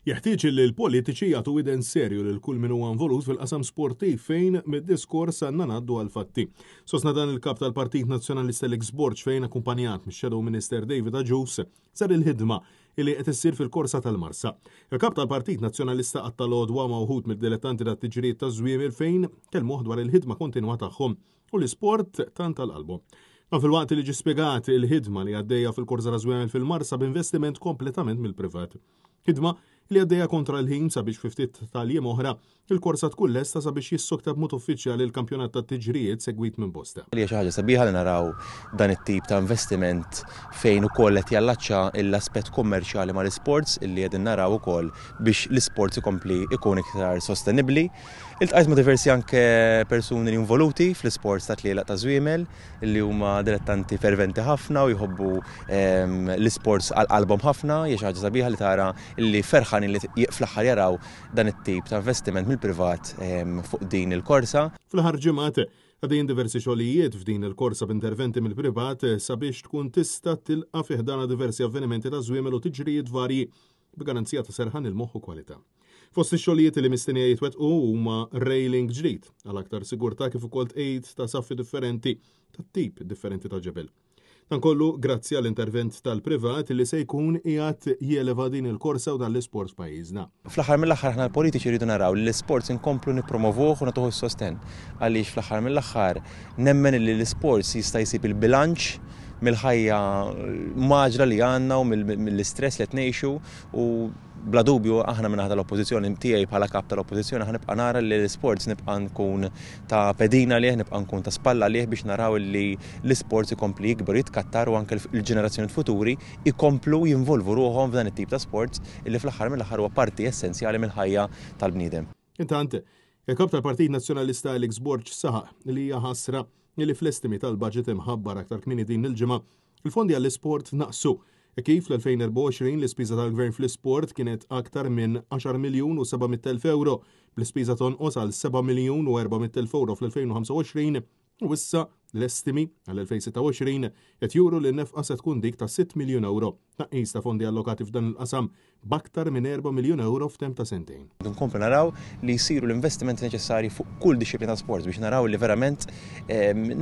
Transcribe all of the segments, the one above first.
Jeħtieġ li l-politiċi jagħtu widen serju lil kull min huwa involut fil-qasam sportiv fejn mid-diskors għandna ngħaddu għall-fatti. Sostna dan il-Kap tal-Partit Nazzjonalista Alex Borg fejn akkumpanjat mix-Shadow Minister David Agius sar il-ħidma li qed issir fil-korsa tal-Marsa. Il-Kap tal-Partit Nazzjonalista qatta' l-għodwa ma' wħud mid-dilettanti tat-tiġrijiet taż-żwiemel fejn kellmuh dwar il-ħidma kontinwa tagħhom u l-isport tant għal qalbu. Dan filwaqt li ġie spjegat il-ħidma li għaddejja fil-korsa ta' żwiemel fil-Marsa b'investiment kompletament mill-privat. Ħidma li għaddejja kontra l-ħin sabiex fi ftit tal-jiem oħra il-korsa tkun lesta sabiex jissokta b'mod uffiċjali l-kampjonat tat-tiġrijiet segwit minn bosta. Hija xi ħaġa sabiħa li naraw dan it-tip ta' investiment fejn ukoll qed jallaċċa l-aspett kummerċjali mal-isports illi qegħdin naraw ukoll biex l-isports ikompli jkun iktar sostenibbli. Iltqajt ma' diversi anke persuni li involuti fl-isports ta' tlielaq ta' żwiemel li huma dilettanti ferventi ħafna u jħobbu ehm, l-isports għal qalbhom ħafna, hija xi ħaġa sabiħa li tara li ferħanin li fl-aħħar jaraw dan it-tip ta' investiment mill-privat ehm, fuq din il-korsa. Fl-aħħar ġimgħat għaddejjin diversi xogħlijiet f'din il-korsa b'interventi mill-privat sabiex tkun tista' tilqa' fi ħdana diversi avvenimenti ta' żwiemel u tiġrijiet varji b'garanzija ta' serħan il-moħħ u kwalità. Fost ix-xogħlijiet li mistennija jitwettqu huma railing ġdid għal aktar sigurtà kif ukoll tqegħid ta' saffi differenti ta' tip differenti ta' ġebel. Dan kollu grazzi għall intervent tal-privat li se jkun qiegħed jeleva din il-korsa u dan l-isport f'pajjiżna. Fl-aħħar mill-aħħar aħna l-politiċi rridu naraw li l-isports inkomplu nippromovuh u nagħtuh is-sostenn. Għaliex fl-aħħar mill-aħħar nemmen li l-isports jista' jsib il-bilanċ mill-ħajja mgħaġġla li għandna u mill-istress li qed ngħixu u bla dubju aħna min-naħa tal-Oppożizzjoni, tiegħi bħala Kap tal-Oppożizzjoni ħa nibqa' nara li l-isports nibqa' nkun ta' pedina għalih, nibqa' nkun ta' spalla għalih biex naraw li l-isports ikompli jikber u jitkattar u anke l-ġenerazzjonijiet futuri jkomplu jinvolvu ruħhom f'dan it-tip ta' sports illi fl-aħħar mill-aħħar huwa parti essenzjali mill-ħajja tal-bniedem. Intant, il-Kap tal-Partit Nazzjonalista Alex Borg saħaq li hija ħasra li fl-estimi tal-budget imħabbar aktar kmieni din il-ġimgħa, il-fondi għall-isport naqsu hekk kif fl-2024 l-ispiża tal-Gvern fl-isport kienet aktar minn 10 miljun u 700 elf ewro, bl-ispiża tonqos għal 7 miljun u 400 elf ewro fl-2025 u issa l-estimi għall-2026 qed juru li n-nefqa se tkun dik ta' 6 miljun ewro. Tnaqqis ta' fondi allokati f'dan il-qasam b'aktar minn 4 miljun ewro f'temp ta' sentejn. Nkomplu naraw li jsiru l-investimenti neċessarji fuq kull dixxiplina ta' sports biex naraw li verament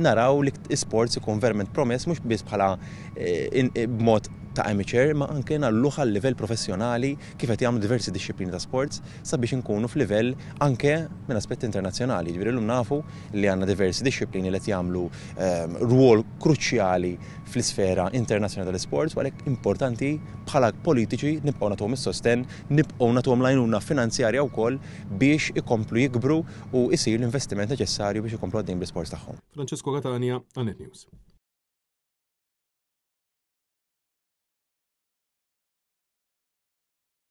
naraw li sports ikun verament promess mhux biss bħala b'mod ta' amateur imma anke ngħalluh għal livell professjonali kif qed jagħmlu diversi dixxiplini ta' sports sabiex inkunu f'livell anke minn aspett internazzjonali. Jiġifieri llum nafu li għandna diversi dixxiplini li qed jagħmlu rwol kruċjali fl-isfera internazzjonali tal-isports u għalhekk importanti bħala politiċi nibqgħu nagħtuhom is-sostenn, nibqgħu nagħtuhom l-għajnuna finanzjarja wkoll biex ikomplu jikbru u jsir l-investiment neċessarju biex ikomplu għaddejjin bl-isports tagħhom. Francesco Catania, Net News.